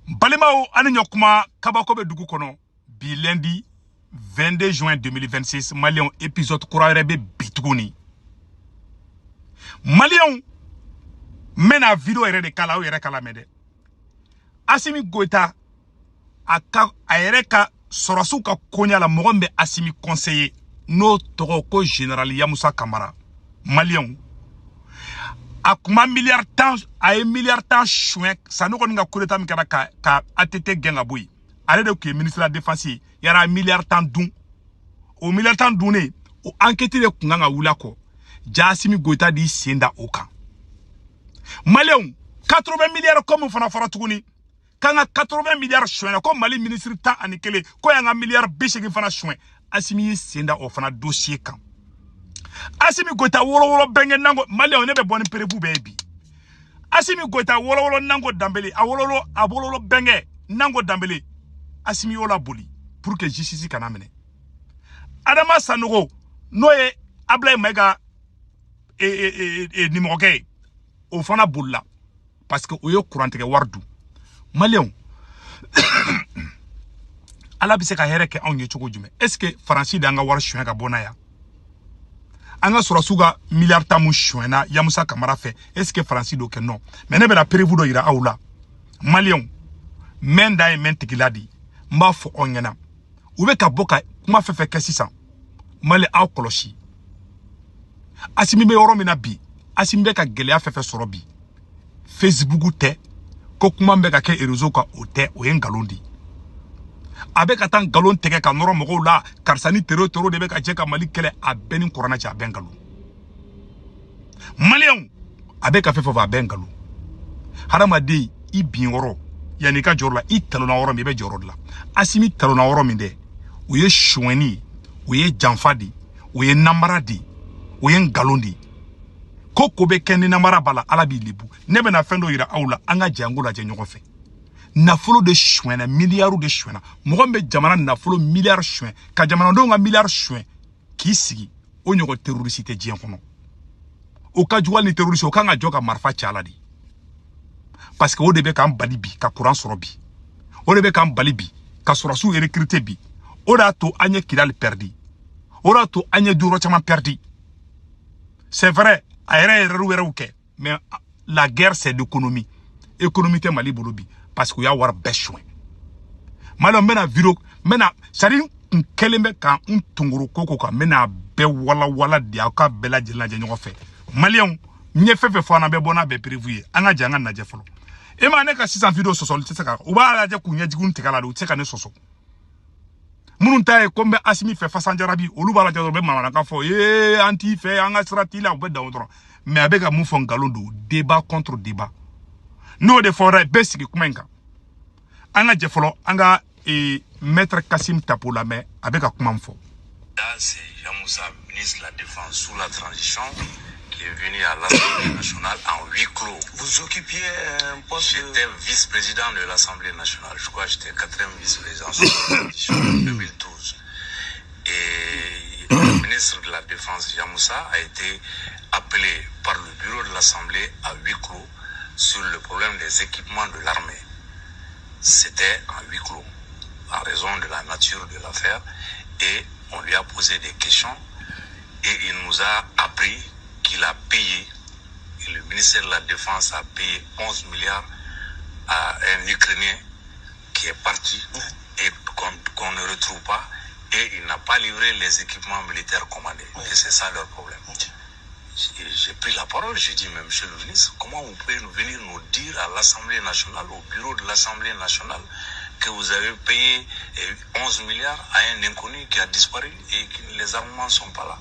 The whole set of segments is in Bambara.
Balimaw, ani ɲɔkuma. Kabako bɛ dugu kɔnɔ bi, lundi 22 juin 2026. Maliyɛnw, épisode kura wɛrɛ bɛ bi tuguni. Maliyɛnw, n bɛna vidéo yɛrɛ de kala, aw yɛrɛ kala mɛn dɛ. Asimi Goyita, a ka a yɛrɛ ka sɔrɔsiw ka koɲa la, mɔgɔ min bɛ Asimi conseiller, n'o tɔgɔ ko général Yamusa Kamara. Maliyɛnw, a kuma miliyari 10, a ye miliyari 10 suɲɛ. Sanogo ni ka coup d'état min kɛra ka ATT gɛn ka bɔ yen, ale de tun ye ministre de la Défense ye. Yara a ye miliyari 10 dun. O miliyari 10 dunnen, o enquête de tun kan ka wuli a kɔ. Ja Asimi Goyita d'i sen da o kan. Maliyɛnw, 80 miliyari ko min fana fɔra tuguni k'an ka 80 miliyari suɲɛna, ko Mali ministre 11 ko y'an ka miliyari 80 fana suɲɛ, Asimi y'i sen da o fana dossier kan. Asimi Goyita wolowolo bɛnkɛ nango. Maliyɛnw, ne bɛ bɔ ni preuve bɛɛ ye bi. Asimi Goyita wolowolo nango Danbele, a wololo, a wololo bɛnkɛ nango Danbele, Asimi y'o la boli pour que justice kana minɛ. Adama Sanogo, n'o ye Ablaye Mayiga e, e, e, e, nimɔgɔkɛ ye, o fana bolila parce que o ye kurantigɛ wari dun. Maliyɛnw, Ala bɛ se ka hɛrɛ kɛ anw ye cogo jumɛn? Est ce que Faransi de y'an ka wari suɲɛ ka bɔ n'a yan? An ka sɔrɔsiw ka miliyari 10 mun suɲɛna Yamusa Kamara fɛ, est ce que Faransi d'o kɛ? Non, mais ne bɛna preuve dɔ yira aw la. Maliyɛnw, mɛn dan ye mɛn tigila de. N b'a fɔ aw ɲɛna, u bɛ ka bɔ ka kuma fɛn fɛn kɛ sisan, Mali, aw kɔlɔsi. Asimi bɛ yɔrɔ min na bi, Asimi bɛ ka gɛlɛya fɛn fɛn sɔrɔ bi, Facebook tɛ ko kuma bɛ ka kɛ réseau kan, o tɛ, o ye nkalon de ye. A bɛ ka taa nkalon tigɛ ka nɔrɔ mɔgɔw la, karisa ni tero tero de bɛ ka jɛ ka Mali kɛlɛ. A bɛɛ ni kuranɛ cɛ, a bɛɛ nkalon. Maliyɛnw, a bɛ ka fɛn fɛn fɔ, a bɛɛ nkalon. Hadamaden, i bin yɔrɔ yanni i ka jɔyɔrɔ la, i talonna yɔrɔ min, i bɛ jɔyɔrɔ de la. Asimi talonna yɔrɔ min dɛ, o ye sonyɛni ye, o ye janfa de ye, o ye namara de ye, o ye nkalon de ye. Ko ko bɛ kɛ ni namara b'a la, Ala b'i lebu. Ne bɛna fɛn dɔ yira aw la, an ka jɛ an k'o lajɛ ɲɔgɔn fɛ. Nafolo de suɲɛna, miliyariw de suɲɛna. Mɔgɔ min bɛ jamana nafolo miliyari suɲɛ, ka jamanadenw ka miliyari suɲɛ k'i sigi, o ɲɔgɔn terroriste tɛ diɲɛ kɔnɔ. O ka jugu hali ni terroriste. O kan ka jɔ ka marifa ci a la de, parce que o de bɛ k'an bali bi ka courant sɔrɔ bi, o de bɛ k'an bali bi ka sɔrɔsiw recruter bi, o de y'a to an ye Kidali perdu, o de y'a to an ye yɔrɔ caman perdu. C'est vrai, a yɛrɛ ye erreur wɛrɛw kɛ, mais la guerre, c'est l'économie. Économie tɛ Mali bolo bi, parce que u y'a wari bɛɛ suɲɛ. Maliyɛnw, n bɛna vidéo, n bɛna, c'est à dire n kɛlen bɛ ka n tongoro ko ko kan, n bɛna bɛɛ walawala de, aw ka bɛɛ lajɛlen lajɛ ɲɔgɔn fɛ. Maliyɛnw, n ye fɛn fɛn fɔ an na, bɛɛ bɔ n'a bɛɛ preuve ye. An ka jɛ an ka lajɛ fɔlɔ. E ma ne ka sisan vidéo sɔsɔli tɛ se ka, u b'a lajɛ k'u ɲɛjugu tigɛ la de, u tɛ se ka ne sɔsɔ. Minnu ta ye ko n bɛ Asimi fɛ fasan jarabi, olu b'a lajɛ dɔrɔn, u bɛ manamanakan fɔ: ee, an t'i fɛ, an ka sira t'i la, u bɛ dan o dɔrɔn. Mais a bɛ ka mun fɔ, nkalon don, débat contre débat. N'o de fɔra, bɛɛ sigi kuma in kan. An ka jɛ fɔlɔ, an ka maître Kasim Tapo lamɛn, a bɛ ka kuma min fɔ. Là, c'est Yamoussa, ministre de la Défense sous la transition, qui est venu à l'Assemblée nationale en huis clos. Vous occupiez un poste de J'étais vice-président de l'Assemblée nationale. Je crois que j'étais quatrième vice-président sous la transition en 2012. Et le ministre de la Défense, Yamoussa, a été appelé par le bureau de l'Assemblée à huis clos sur le problème des équipements de l'armée. C'était en huis clos, en raison de la nature de l'affaire. Et on lui a posé des questions et il nous a appris qu'il a payé, et le ministère de la Défense a payé 11 milliards à un Ukrainien qui est parti et qu'on ne retrouve pas, et il n'a pas livré les équipements militaires commandés. Et c'est ça leur problème. J'ai pris la parole, j'ai dit: mais monsieur le ministre, comment vous pouvez nous venir nous dire à l'Assemblée nationale, au bureau de l'Assemblée nationale, que vous avez payé 11 milliards à un inconnu qui a disparu et que les armements ne sont pas là?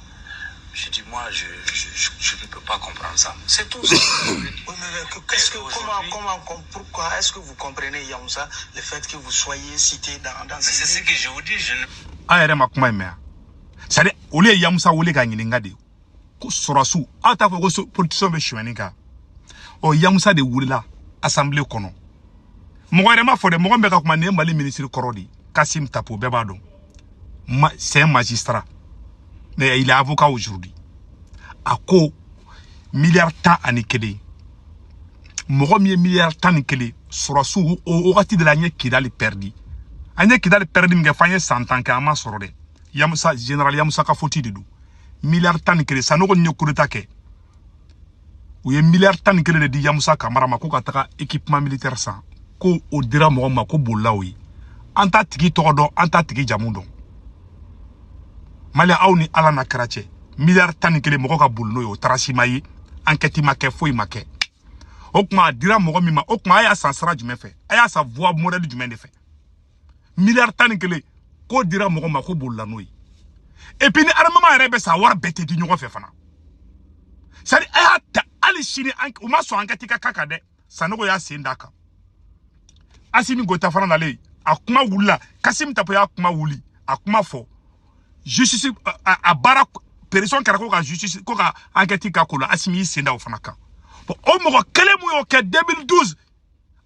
J'ai dit: moi, je ne peux pas comprendre ça. C'est tout. Oui, mais qu'est-ce que, comment, comment, pourquoi est-ce que vous comprenez, Yamoussa, le fait que vous soyez cité dans Mais c'est ce que je vous dis. Je ne A yɛrɛ ma kuma in mɛn. C'est à dire, olu ye Yamusa wele ka ɲininka de ko sɔrɔsiw, aw t'a fɔ ko politicien bɛ sonyɛni kan. Ɔ, Yamusa de wulila assemblée kɔnɔ. Mɔgɔ yɛrɛ ma fɔ dɛ, mɔgɔ min bɛ ka kuma nin ye Mali ministre kɔrɔ de ye, Kasim Tapo, bɛɛ b'a dɔn. C'est un magistrat, mais il est avocat aujourd'hui. A ko miliyari 11. Mɔgɔ min ye miliyari 11 sɔrɔsiw, o wagati de la an ye Kidali perdu. An ye Kidali perdu min kɛ, f'an ye san 10 kɛ, an ma sɔrɔ dɛ. Yamusa, général Yamusa ka faute de don. Miliyari 11, Sanogo ni ye coup d'état kɛ, u ye miliyari 11 de di Yamusa Kamara ma ko ka taga équipement militaire san, ko o dira mɔgɔ ma ko bolilaw ye. An t'a tigi tɔgɔ dɔn, an t'a tigi jamu dɔn. Mali, aw ni Ala na kɛra cɛ, miliyari 11, mɔgɔ ka boli n'o ye, o taara si ma ye, enquête ma kɛ, foyi ma kɛ. O tuma a dira mɔgɔ min ma, o tuma a y'a san sira jumɛn fɛ? A y'a san voie modèle jumɛn de fɛ? Miliyari 11 k'o dira mɔgɔ ma ko bolila n'o ye. Et puis ni armement yɛrɛ bɛ sa, wari bɛɛ tɛ di ɲɔgɔn fɛ fana. C'est à dire, a y'a ta hali sini, u ma sɔn enquête ka k'a kan dɛ. Sanogo y'a sen d'a kan. Asimi Goita fana nalen, a kuma wulila. Kasim Tapo y'a kuma wuli, a kuma fɔ justice, a baara pression kɛra ko ka justice, ko ka enquête ka ko la. Asimi y'i sen da o fana kan. Bon, o mɔgɔ kelen mun y'o kɛ 2012,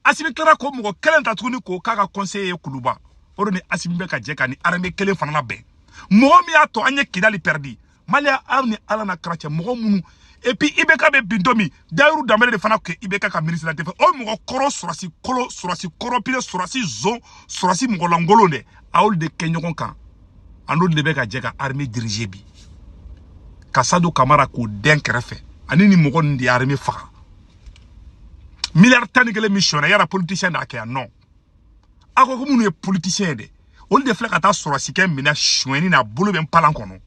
Asimi tilara k'o mɔgɔ kelen ta tuguni k'o k'a ka conseiller ye Kuluba. O de ni Asimi bɛ ka jɛ ka ni armée kelen fana labɛn. Mɔgɔ min y'a to an ye Kidali perdu, Maliya, aw ni Ala na kara cɛ, mɔgɔ minnu. Et puis IBK bɛ bin don min, Dayiru Danbɛlɛ de fana kɛ IBK ka ministre de la Défense. O mɔgɔ kɔrɔ, sɔrɔsi kolo, sɔrɔsi kɔrɔpile, sɔrɔsi zon, sɔrɔsi mɔgɔlankolon dɛ, a y'olu de kɛ ɲɔgɔn kan. A n'olu de bɛ ka jɛ ka armée diriger bi, ka Sadio Kamara k'o dɛn kɛrɛfɛ. Ani ni mɔgɔ ninnu de ye armée faga. Miliyari 11 min sɔnna, yala politicien d'a kɛ yan? Non. Aw ko minnu ye politicien ye dɛ, olu de filɛ ka taa sɔrɔsikɛ minɛ sonyɛni na, bolo bɛ npalan kɔnɔ.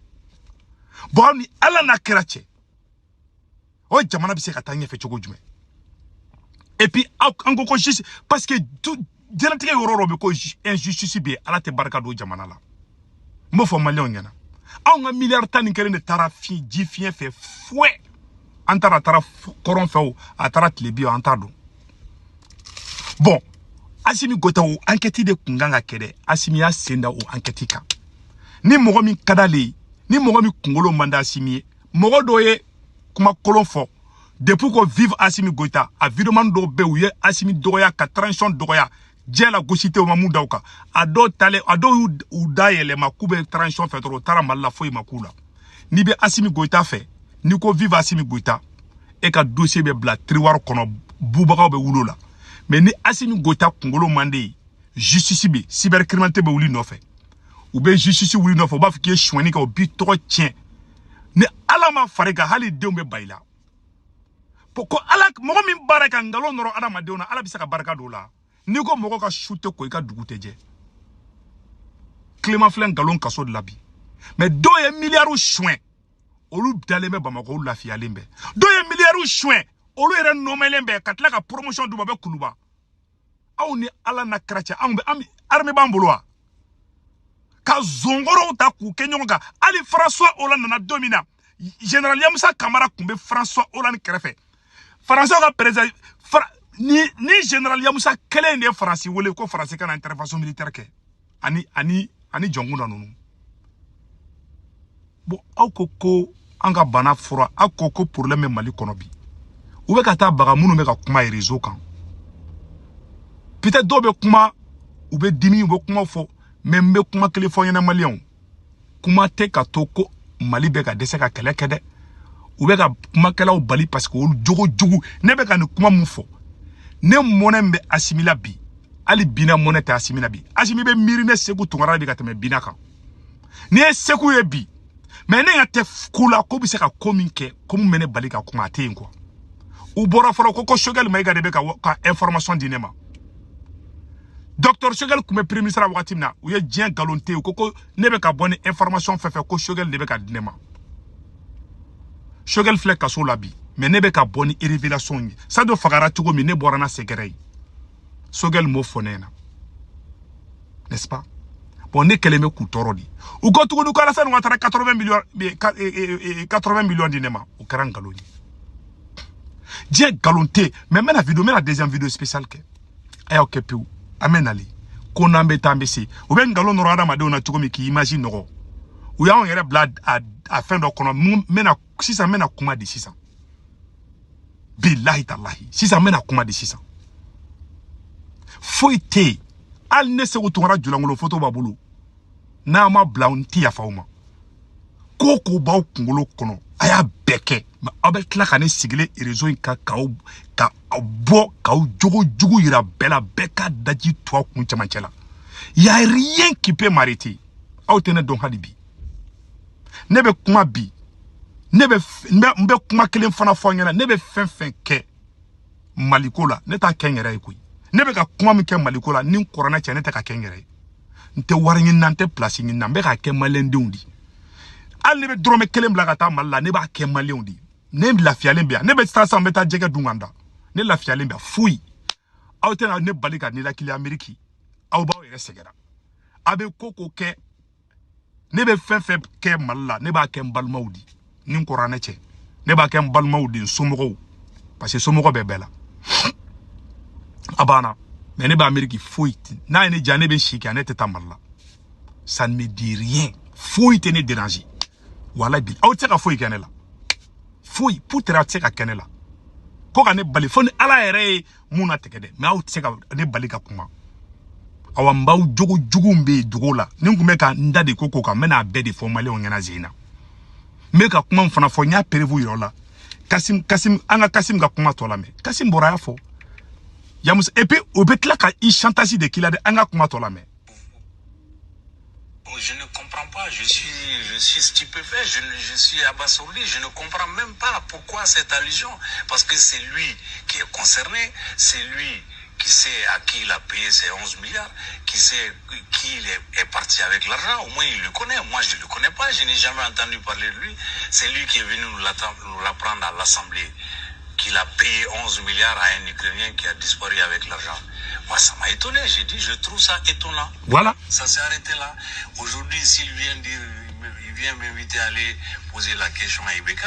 Bon, aw ni Ala n'a kɛra cɛ, o jamana bɛ se ka taa ɲɛfɛ cogo jumɛn? Et puis aw, an ko ko justice, parce que diɲɛlatigɛ yɔrɔ dɔ bɛ ko injustice bɛ yen, Ala tɛ barika don jamana la. N b'o fɔ Maliyɛnw ɲɛna. Anw ka miliyari 11 de taara fi ji fiɲɛ fɛ foyi. An taara, a taara kɔrɔn fɛ o, a taara tilebi o, an t'a dɔn. Bon, Asimi Goita, o enquête de kun kan ka kɛ dɛ. Asimi y'a sen da o enquête kan. Ni mɔgɔ min ka d'ale ye, ni mɔgɔ min kunkolo man di Asimi ye, mɔgɔ dɔ ye kuma kolon fɔ depuis ko vive Asimi Goita. A vidéoman dɔw bɛ yen, u ye Asimi dɔgɔya ka transition dɔgɔya, diɲɛ la gosi tɛ, u ma mun da u kan. A dɔw talen, a dɔw y'u u da yɛlɛma k'u bɛ transition fɛ dɔrɔn, u taara Mali la, foyi ma k'u la. N'i bɛ Asimi Goita fɛ, n'i ko vive Asimi Goita, e ka dossier bɛ bila tiroir kɔnɔ, bubagaw bɛ wuli o la. Mais ni Asimi Goita kunkolo man di ye, justice bɛ, cybercriminalité bɛ wuli nɔfɛ. U bɛ justice wuli nɔfɛ, u b'a fɔ k'i ye sonyɛni kɛ, u b'i tɔgɔ tiɲɛ. Ni Ala ma fari kan, hali denw bɛ ba i la. Ko Ala, mɔgɔ min baara ka nkalon nɔrɔ adamadenw na, Ala bɛ se ka barika don o la. N'i ko mɔgɔ ka su tɛ ko, i ka dugu tɛ jɛ. Tilema filɛ nkalon kaso de la bi. Mais dɔw ye miliyariw suɲɛ, olu dalen bɛ Bamakɔ, olu lafiyalen bɛ. Dɔw ye miliyariw suɲɛ, olu yɛrɛ nɔmɛlen bɛ ka tila ka promotion d'u ma, bɛ Kuluba. Aw ni Ala na kɛra cɛ, anw bɛ an armée b'an bolo wa? Ka zonkɔrɔw ta k'u kɛ ɲɔgɔn kan. Hali François Hollande nana don min na, général Yamusa Kamara tun bɛ François Hollande kɛrɛfɛ, Faransiw ka président. Ni général Yamusa kelen de ye Faransi wele ko Faransi ka na intervention militaire kɛ ani Jɔnkunda ninnu. Bon, aw ko ko an ka bana fura, aw ko ko problème bɛ Mali kɔnɔ bi, u bɛ ka taa baga minnu bɛ ka kuma réseau kan. Peut-être dɔw bɛ kuma, u bɛ dimi, u bɛ kuma fɔ. Mais n bɛ kuma kelen fɔ ɲɛna, Maliyɛnw, kuma tɛ ka to ko Mali bɛ ka dɛsɛ ka kɛlɛ kɛ dɛ. U bɛ ka kumakɛlaw bali parce que olu jogo jugu. Ne bɛ ka nin kuma mun fɔ, ne mɔnɛ min bɛ Asimi la bi, hali Bina mɔnɛ tɛ Asimi la bi. Asimi bɛ miiri ne Segu Tunkara bi ka tɛmɛ Bina kan. N'i ye Segu ye bi, mais ne ka tɛ ko la ko bɛ se ka ko min kɛ, ko mun bɛ ne bali ka kuma, a tɛ yen quoi. U bɔra fɔlɔ ko Choguel Maïga de bɛ ka information di ne ma. Docteur Choguel tun bɛ premier ministre la wagati min na, u ye diɲɛ nkalon tɛ yen ko ne bɛ ka bɔ ni information fɛn fɛn, ko Choguel de bɛ ka di ne ma. Choguel filɛ kaso la bi, mais ne bɛ ka bɔ ni révélation ye. Sadio fagara cogo min, ne bɔra n'a secret ye. Choguel m'o fɔ ne ɲɛna, n'est-ce pas? Bon, ne kɛlen bɛ k'u tɔɔrɔ de. U ko tuguni ko Alassane Ouattara 80 millions, 80 millions di ne ma, o kɛra nkalon ye. Diɲɛ nkalon tɛ. Mais n bɛna vidéo, n bɛna deuxième vidéo spéciale kɛ. A y'aw kɛ pewu, an bɛ nali ko n'an bɛ taa, an bɛ se. U bɛ nkalon nɔrɔ adamadenw na cogo min k'i image nɔgɔ, u y'anw yɛrɛ bila a fɛn dɔ kɔnɔ. Mun n bɛna sisan? N bɛna kuma di sisan, bilahi talahi. Sisan n bɛna kuma di sisan. Foyi tɛ yen. Hali ne Segu Tunkara julankolo foto b'a bolo, n'a ma bila, n ti yafa aw ma. Ko ko b'aw kunkolo kɔnɔ, A y'a bɛɛ kɛ, mais aw bɛ tila ka ne sigilen réseau in kan k'aw ka aw bɔ k'aw jogo jugu yira bɛɛ la, bɛɛ ka daji to aw kun cɛmancɛ la. Y a rien qui peut m'arrêter. Aw tɛ ne dɔn hali bi. Ne bɛ kuma bi, ne bɛ n bɛ kuma kelen fana fɔ aw ɲɛna. Ne bɛ fɛn fɛn kɛ Maliko la, ne t'a kɛ n yɛrɛ ye koyi. Ne bɛ ka kuma min kɛ Maliko la ni n kɔrɔnɛ cɛ, ne tɛ ka kɛ n yɛrɛ ye. N tɛ wari ɲini na, n tɛ place ɲini na, n bɛ k'a kɛ maliyɛndenw de. Hali ne bɛ dɔrɔmɛ kelen bila ka taa Mali la, ne b'a kɛ maliyɛnw de. Ne lafiyalen bɛ yan, ne bɛ taa sisan, n bɛ taa jɛgɛ dun ka n da. Ne lafiyalen bɛ yan, foyi aw tɛna ne bali ka nilakili Ameriki. Aw b'aw yɛrɛ sɛgɛrɛ, a bɛ ko ko kɛ. Ne bɛ fɛn fɛn kɛ Mali la, ne b'a kɛ n balimaw de ni n kɔrɔnɛ cɛ, ne b'a kɛ n balimaw de, n somɔgɔw, parce que somɔgɔ bɛ bɛɛ la. A banna. Mais ne bɛ Ameriki, foyi n'a ye ne diya, ne bɛ si kɛ, ne tɛ taa Mali la. Ça ne me dit rien, foyi tɛ ne déranger. Wala bi aw tɛ se ka foyi kɛ ne la, foyi putere aw tɛ se ka kɛ ne la ko ka ne bali, fo ni Ala yɛrɛ ye mun na tigɛ dɛ. Mais aw tɛ se ka ne bali ka kuma. Awa, n b'aw jogo jugu bɛ yen dogo la. Ni n kun bɛ ka n da de ko ko kan, n bɛna a bɛɛ de fɔ maliyɛnw ɲɛna zen na. N bɛ ka kuma min fana fɔ, n y'a preuve yira aw la. Kasim, Kasim, an ka Kasim ka kuma tɔ lamɛn. Kasim bɔra, a y'a fɔ Yamusa, et puis o bɛ tila ka i chantage de k'i la dɛ. An ka kuma tɔ lamɛn. Je ne comprends pas, je suis stupéfait, je suis abasourdi, je ne comprends même pas pourquoi cette allusion. Parce que c'est lui qui est concerné, c'est lui qui sait à qui il a payé ces 11 milliards, qui sait qui il est parti avec l'argent, au moins il le connaît. Moi, je ne le connais pas, je n'ai jamais entendu parler de lui. C'est lui qui est venu nous l'apprendre à l'Assemblée, qu'il a payé 11 milliards à un Ukrainien qui a disparu avec l'argent. Moi, ça m'a étonné. J'ai dit, je trouve ça étonnant. Voilà. Ça s'est arrêté là. Aujourd'hui, s'il vient dire, il vient m'inviter à aller poser la question à IBK,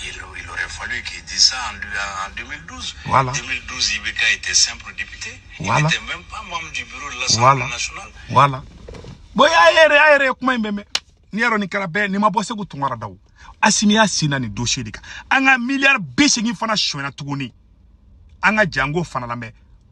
il aurait fallu qu'il dise ça en 2012. Voilà. 2012, IBK était simple député. Il Voilà. n'était même pas membre du bureau de l'Assemblée nationale. Voilà. Bon, a yɛrɛ, a yɛrɛ ye kuma in bɛɛ mɛn. N'i y'a dɔn nin kɛra bɛɛ, nin ma bɔ Segu Tunkara da o. Asimi y'a sen na nin dossier de kan. An ka miliyari 80 fana sonyɛna tuguni. An ka jango fana lamɛn.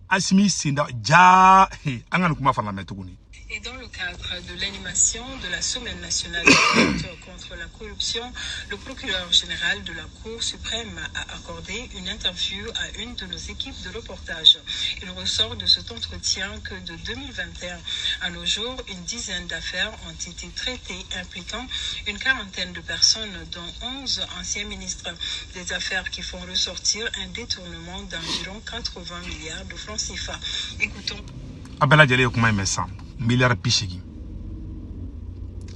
Asimi sen da ja, an ka nin kuma fana lamɛn tuguni. Et dans le cadre de l'animation de la Semaine nationale de lutte contre la corruption, le procureur général de la Cour suprême a accordé une interview à une de nos équipes de reportage. Il ressort de cet entretien que de 2021 à nos jours, une dizaine d'affaires ont été traitées impliquant une quarantaine de personnes, dont 11 anciens ministres. Des affaires qui font ressortir un détournement d'environ 80 milliards de francs CFA. Écoutons. A bɛɛ lajɛlen ye kuma in mɛn sisan. Miliyari 80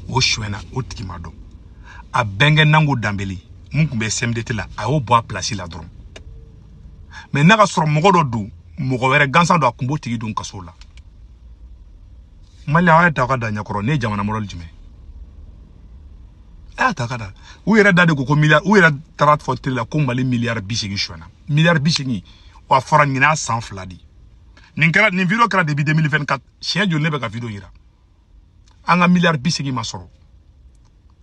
o sonyɛna, o tigi ma dɔn. A bɛnkɛ Nango Danbele mun tun bɛ CMDT la, a y'o bɔ a place la dɔrɔn. Mais n'a ka sɔrɔ mɔgɔ dɔ don, mɔgɔ wɛrɛ gansan don, a kun b'o tigi don kaso la. Mali, aw y'a ta aw ka da ɲɛkɔrɔ. Ne ye jamana modèle jumɛn? A y'a ta ka da u yɛrɛ da de ko miliyari, u yɛrɛ taara fɔ télé la ko Mali miliyari 80 sonyɛna. Miliyari 80, wa fɔra ɲin'a san 2 de. Nin kɛra, nin vidéo kɛra depuis 2024. Siɲɛ joli ne bɛ ka vidéo yira? An ka miliyari 80 ma sɔrɔ.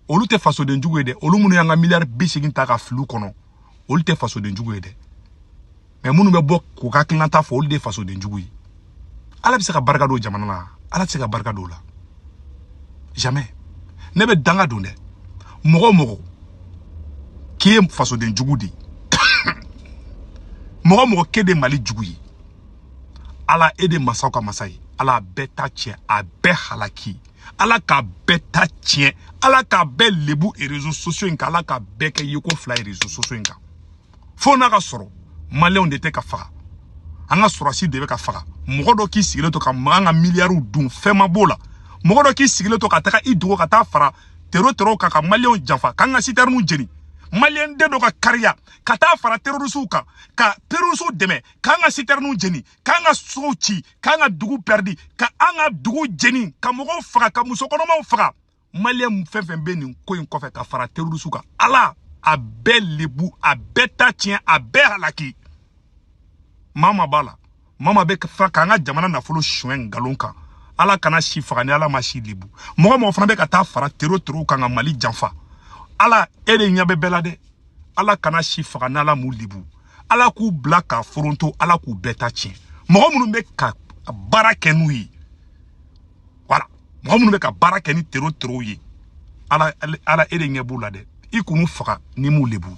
Olu tɛ fasoden jugu ye dɛ. Olu minnu y'an ka miliyari 80 ta ka fili kɔnɔ, olu tɛ fasoden jugu ye dɛ. Mais minnu bɛ bɔ k'u ka hakilinata fɔ, olu de ye fasoden jugu ye. Ala bɛ se ka barika don jamana la? Ala tɛ se ka barika don o la, jamais. Ne bɛ danga don dɛ. Mɔgɔ o mɔgɔ k'i ye fasoden jugu de ye, mɔgɔ o mɔgɔ k'e de Mali jugu ye, Ala e de masaw ka masa ye, Ala a bɛɛ ta tiɲɛ, a bɛɛ halaki. Ala k'a bɛɛ ta tiɲɛ, Ala k'a bɛɛ lebu réseaux sociaux in kan, Ala k'a bɛɛ kɛ yeko fila ye réseaux sociaux in kan. Fo n'a ka sɔrɔ maliyɛnw de tɛ ka faga, an ka sɔrɔsi de bɛ ka faga. Mɔgɔ dɔ k'i sigilen to ka an ka miliyariw dun, fɛn ma b'o la. Mɔgɔ dɔ k'i sigilen to ka taga i dogo ka taa fara terro terro kan ka maliyɛnw janfa, k'an ka citernew jeni. Maliyɛn den dɔ ka kariya ka taa fara terroristew kan, ka terroristew dɛmɛ k'an ka citernew jeni, k'an ka sow ci, k'an ka dugu perdi, ka an ka dugu jeni, ka mɔgɔw faga, ka musokɔnɔmaw faga. Maliyɛn fɛn fɛn bɛ nin ko in kɔfɛ ka fara terroristew kan, Ala a bɛɛ lebu, a bɛɛ ta tiɲɛ, a bɛɛ halaki. Maa b'a la, maa bɛ fa k'an ka jamana nafolo suɲɛ nkalon kan, Ala kana si faga ni Ala ma si lebu. Mɔgɔ mɔgɔ fana bɛ ka taa fara terro terro kan ka Mali janfa, Ala e de ɲɛ bɛ bɛɛ la dɛ. Ala kana si faga ni Ala m'u lebu. Ala k'u bila ka foronto, Ala k'u bɛɛ ta tiɲɛ. Mɔgɔ minnu bɛ ka baara kɛ n'u ye, voilà, mɔgɔ minnu bɛ ka baara kɛ ni terro terro ye, Ala, Ala e de ɲɛ b'u la dɛ. I k'u faga ni m'u lebu.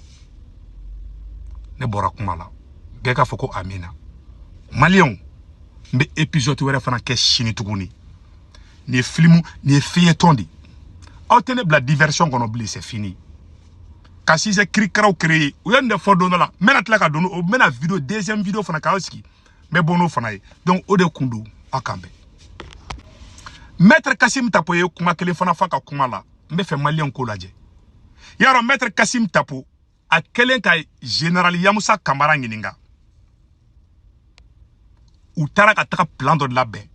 Ne bɔra kuma la, bɛɛ k'a fɔ ko amina. Maliyɛnw, n bɛ épisode wɛrɛ fana kɛ sini tuguni. Nin ye film, nin ye feuilleton de ye. Aw tɛ ne bila diversion kɔnɔ bilen, c'est fini. Ka sisan kirikaraw créer, u ye nin de fɔ don dɔ la. N bɛna tila ka don, o bɛna vidéo, deuxième vidéo fana k'aw sigi, n bɛ bɔ n'o fana ye. Donc o de kun don, aw k'an bɛn. Maître Kassim Tapo ye kuma kelen fana fɔ a ka kuma la, n bɛ fɛ maliyɛnw k'o lajɛ. Yarɔ, Maître Kassim Tapo a kɛlen ka général Yamusa Kamara ɲininka, u taara ka taga plan dɔ labɛn.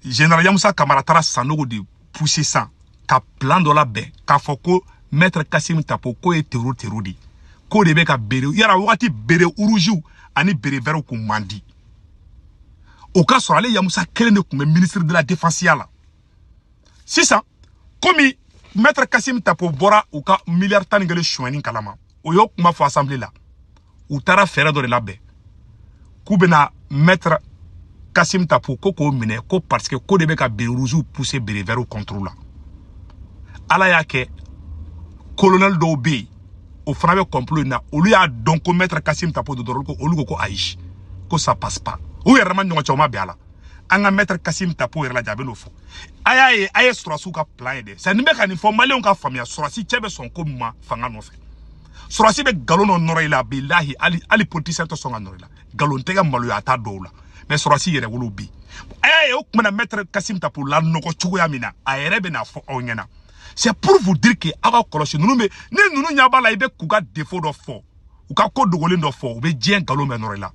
Général Yamusa Kamara taara Sanogo de pousser san ka plan dɔ labɛn k'a fɔ ko Maître Kassim Tapo k'o ye terro terro de, k'o de bɛ ka béret yara wagati béret rouge ani béret vert kun man di. O ka sɔrɔ ale Yamusa kelen de tun bɛ ministre de la défense ya la. Sisan komi Maître Kassim Tapo bɔra u ka miliyari 11 sonyɛni kalama, o y'o kuma fɔ assemblée la, u taara fɛɛrɛ dɔ de labɛn k'u bɛna Maître Kassim Tapo ko k'o minɛ, ko parce que ko de bɛ ka béret rouge pousser béret vert contre la. Ala y'a kɛ, colonel dɔw bɛ yen, o fana bɛ complot in na, olu y'a dɔn ko Maître Kassim Tapo don dɔrɔn, olu ko ko ayi, ko ça passe pas. U yɛrɛ ma ɲɔgɔn cɛ, u ma bɛn a la. An ka Maître Kassim Tapo yɛrɛ lajɛ, a bɛ n'o fɔ. A y'a ye, a ye sɔrɔsiw ka plan ye dɛ. C'est ni bɛ ka nin fɔ, maliyɛnw ka faamuya, sɔrɔsi cɛ bɛ sɔn ko min ma fanga nɔfɛ. Sɔrɔsi bɛ nkalon dɔ nɔrɔ i la, bilahi, hali politicien tɛ sɔn ka nɔrɔ i la. Nkalon tɛgɛ maloya t'a dɔw la, mais sɔrɔsi yɛrɛ wolo bi. A y'a ye, o tuma na Maître Kassim Tapo la nɔgɔ cogoya min na, a yɛrɛ bɛ n'a fɔ aw ɲɛna. C'est pour vous dire que aw ka kɔlɔsi ninnu bɛ ni ninnu ɲɛ b'a la, i bɛ k'u ka défaut dɔ fɔ, u ka ko dogolen dɔ fɔ, u bɛ diɲɛ nkalon bɛɛ nɔrɔ i la.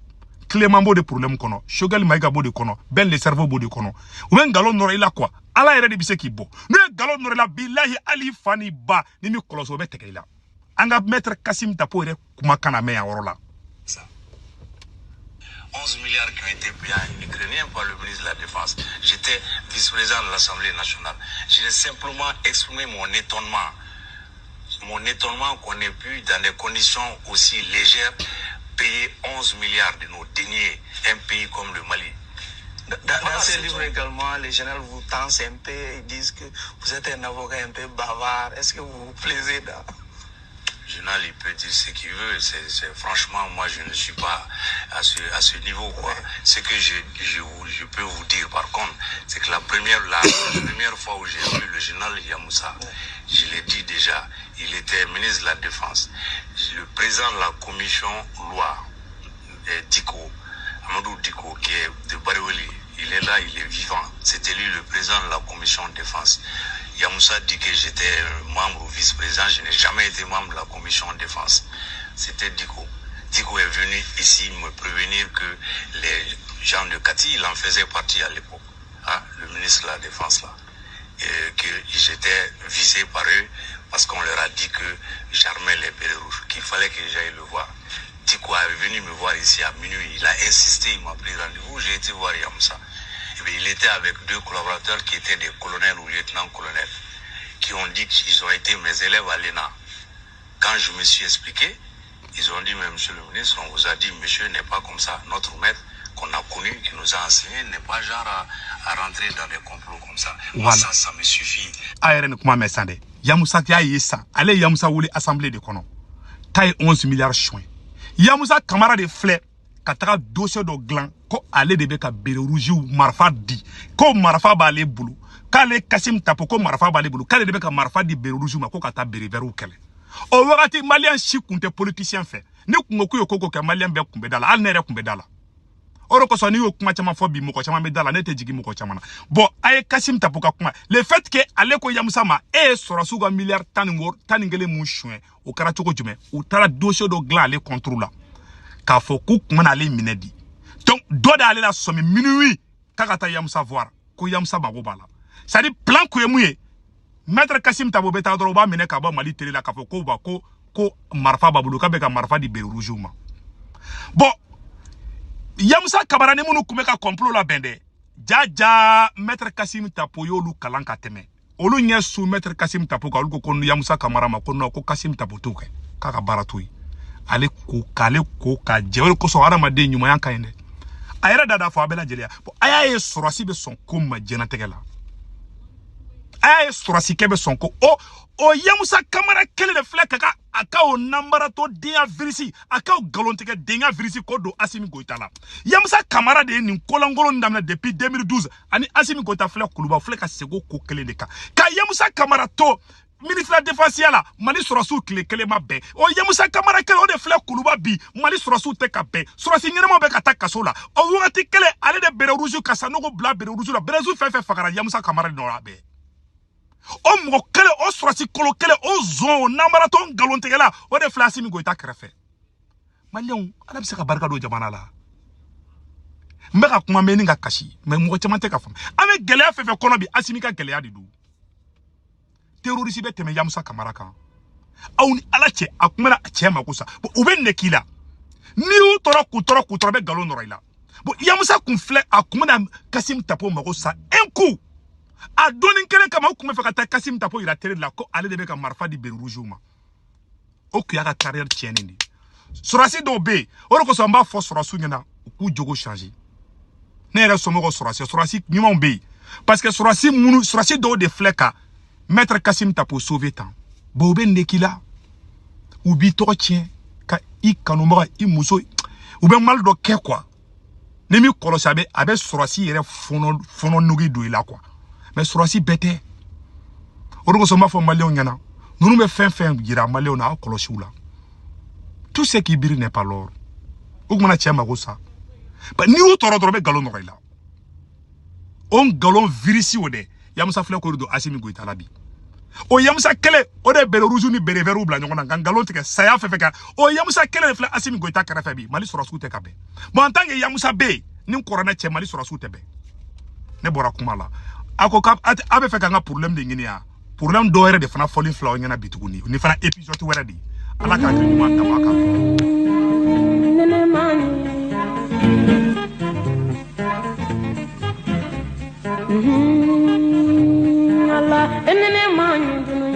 Clément b'o de problème kɔnɔ, Choguel Maïga b'o de kɔnɔ, Ben le cerveau b'o de kɔnɔ. U bɛ nkalon nɔrɔ i la quoi. Ala yɛrɛ de bɛ se k'i bɔ. N'u ye nkalon nɔrɔ i la, bilahi, hali i fa n'i ba ni min kɔlɔsi, o bɛ tigɛ i la. An ka Maître Kassim Tapo yɛrɛ kumakan na mɛn yan yɔrɔ la. 11 milliards qui ont été payés à un Ukrainien par le ministre de la Défense. J'étais vice-président de l'Assemblée nationale. J'ai simplement exprimé mon étonnement. Mon étonnement qu'on ait pu, dans des conditions aussi légères, payer 11 milliards de nos deniers, un pays comme le Mali. Dans ce livre également, les généraux vous tensent un peu, ils disent que vous êtes un avocat un peu bavard. Est-ce que vous vous plaisez dans... Général, il peut dire ce qu'il veut. Franchement, moi, je ne suis pas à ce niveau, quoi. Ouais. Ce que je peux vous dire, par contre, c'est que la première fois où j'ai vu le général Yamoussa, ouais, je l'ai dit déjà, il était ministre de la Défense. Le président de la commission loi, Diko, Amadou Diko, qui est de Bariweli, il est là, il est vivant. C'était lui le président de la commission défense. Yamoussa dit que j'étais membre ou vice-président. Je n'ai jamais été membre de la commission défense. C'était Diko. Diko est venu ici me prévenir que les gens de Kati, il en faisait partie à l'époque, hein, le ministre de la Défense là, et que j'étais visé par eux parce qu'on leur a dit que j'armais les bérets rouges, qu'il fallait que j'aille le voir. Diko est venu me voir ici à minuit, il a insisté, il m'a pris rendez-vous, j'ai été voir Yamoussa. Et bien, il était avec deux collaborateurs qui étaient des colonels ou lieutenants-colonels, qui ont dit qu'ils ont été mes élèves à l'ENA. Quand je me suis expliqué, ils ont dit, mais monsieur le ministre, on vous a dit, monsieur n'est pas comme ça. Notre maître qu'on a connu, qui nous a enseigné, n'est pas genre à rentrer dans des complots comme ça. Voilà. Moi, ça me suffit. A yɛrɛ ni kuma mɛn san dɛ. Yamusa y'a ye san, ale ye Yamusa wele assemblée de kɔnɔ k'a ye 11 milliards sonya. Yamusa Kamara de filɛ ka taga dossier dɔ dilan ko ale de bɛ ka béret rouge marifa di, ko marifa b'ale bolo, k'ale Kassim Tapo ko marifa b'ale bolo, k'ale de bɛ ka marifa di béret rouge ma ko ka taa béret vert kɛlɛ. O wagati maliyɛn si kun tɛ politicien fɛ. Ni kun ko k'u ye ko ko kɛ, maliyɛn bɛɛ kun bɛ da la, hali ne yɛrɛ kun bɛ da la. O de kosɔn n'i y'o kuma caman fɔ bi, mɔgɔ caman bɛ da la, ne tɛ jigin mɔgɔ caman na. Bon, a ye Kassim Tapo ka kuma, le fait que ale ko Yamusa ma, e ye sɔrɔsiw ka miliyari 11 mun suɲɛ, o kɛra cogo jumɛn? U taara dossier dɔ dilan ale contre la k'a fɔ k'u kun bɛna ale minɛ di. Donc dɔ de y'ale la sɔmi minuit k'a ka taa Yamusa voir, ko Yamusa mago b'a la. C'est à dire plan kun ye mun ye? Maître Kassim Tapo bɛ taa dɔrɔn, u b'a minɛ ka bɔ Mali télé la k'a fɔ ko ba ko marifa b'a bolo, k'a bɛ ka marifa di béret rouge ma. Bon, Yamusa Kamara ni minnu kun bɛ ka complot labɛn dɛ, ja ja, Maître Kassim Tapo y'olu kalan ka tɛmɛ. Olu ɲɛ su Maître Kassim Tapo kan, olu ko ko Yamusa Kamara ma ko non, ko Kassim Tapo t'o kɛ, k'a ka baara t'o ye. Ale ko k'ale ko ka jɛ, o de kosɔn hadamaden ɲumanya ka ɲi dɛ. A yɛrɛ da da fɔ a bɛɛ lajɛlen. Bon, a y'a ye sɔrɔsi bɛ sɔn ko min ma diɲɛlatigɛ la. A y'a ye sɔrɔsikɛ bɛ sɔn ko o Yamusa Kamara kelen de filɛ ka a ka o nanbaratɔ denya virisi, a ka o nkalontigɛ denya virisi ko don Asimi Goïta la. Yamusa Kamara de ye nin kolankolon daminɛ depuis 2012, ani Asimi Goïta filɛ Kuluba filɛ ka segin o ko kelen de kan. Ka Yamusa Kamara to ministre de la défense la, Mali sɔrɔsiw tile kelen ma bɛn. O Yamusa Kamara kelen o de filɛ Kuluba bi, Mali sɔrɔsiw tɛ ka bɛn, sɔrɔsi ɲɛnamaw bɛ ka taa kaso la. O wagati kelen ale de béret rouge ka Sanogo bila béret rouge la, béret rouge fɛn fɛn fagara Yamusa Kamara de nɔ la bɛɛ. O mɔgɔ kelen, o sɔrɔsi kolo kelen, o zon, o nanbaratɔ nkalontigɛla, o de filɛ Asimi Goïta kɛrɛfɛ. Maliyɛnw, Ala bɛ se ka barika don jamana la. N bɛ ka kuma mɛn ni ka kasi, mɛ mɔgɔ caman tɛ ka faamu. An bɛ gɛlɛya fɛn fɛn kɔnɔ bi, Asimi ka gɛlɛya de don. Terroriste bɛ tɛmɛ Yamusa Kamara kan. Aw ni Ala cɛ, a kumana cɛ ma ko sa. Bon, u bɛ nɛ k'i la. N'i y'u tɔɔrɔ k'u tɔɔrɔ k'u tɔɔrɔ, bɛ nkalon nɔrɔ i la. Bon, Yamusa kun filɛ, a kun bɛna Kasim Tapo mago sa un coup. A dɔnni kelen kama, u kun bɛ fɛ ka taa Kasim Tapo yira télé la ko ale de bɛ ka marifa di béret rouge ma. O kun y'a ka carrière tiɲɛnen de ye. Sɔrɔsi dɔw bɛ yen, o de kosɔn n b'a fɔ sɔrɔsiw ɲɛna u k'u jogo changer. Ne yɛrɛ somɔgɔw sɔrɔsi ɲumanw bɛ yen, parce que sɔrɔsi minnu, sɔrɔsi dɔw de filɛ ka maître Kasim Tapo sauver tan. Bon, u bɛ nin de k'i la, u b'i tɔgɔ tiɲɛ ka i kanubaga, i muso, u bɛ mali dɔ kɛ quoi. Ni m'i kɔlɔsi, a bɛ sɔrɔsi yɛrɛ fɔnɔ fɔnɔ nugi don i la quoi. Mais sɔrɔsi bɛɛ tɛ. O de kosɔn n b'a fɔ maliyɛnw ɲɛna, ninnu bɛ fɛn fɛn yira maliyɛnw na, aw kɔlɔsi u la. Tout ce qui brille n'est pas l'or. U kumana cɛ mako sa, n'i y'u tɔɔrɔ dɔrɔn, u bɛ nkalon nɔgɔ i la. O nkalon virisi o dɛ, Yamusa filɛ k'o de don Asimi Goïta la bi. O Yamusa kelen o de béret rouge ni béret vert bila ɲɔgɔn na ka nkalon tigɛ saya fɛn fɛn kan. O Yamusa kelen de filɛ Asimi Goïta kɛrɛfɛ bi, Mali sɔrɔsiw tɛ ka bɛn. Bon, en tant que Yamusa bɛ yen ni kɔrɔnɛ cɛ, Mali sɔrɔsiw tɛ bɛn. Ne bɔra kuma la, a ko k'a bɛ fɛ k'an ka problème de ɲini yan, problème dɔ wɛrɛ de fana fɔlen filɛ aw ɲɛna bi tuguni, nin fana épisode wɛrɛ de ye. Ala k'a hakili ɲuman dama kan. Allah, enene man.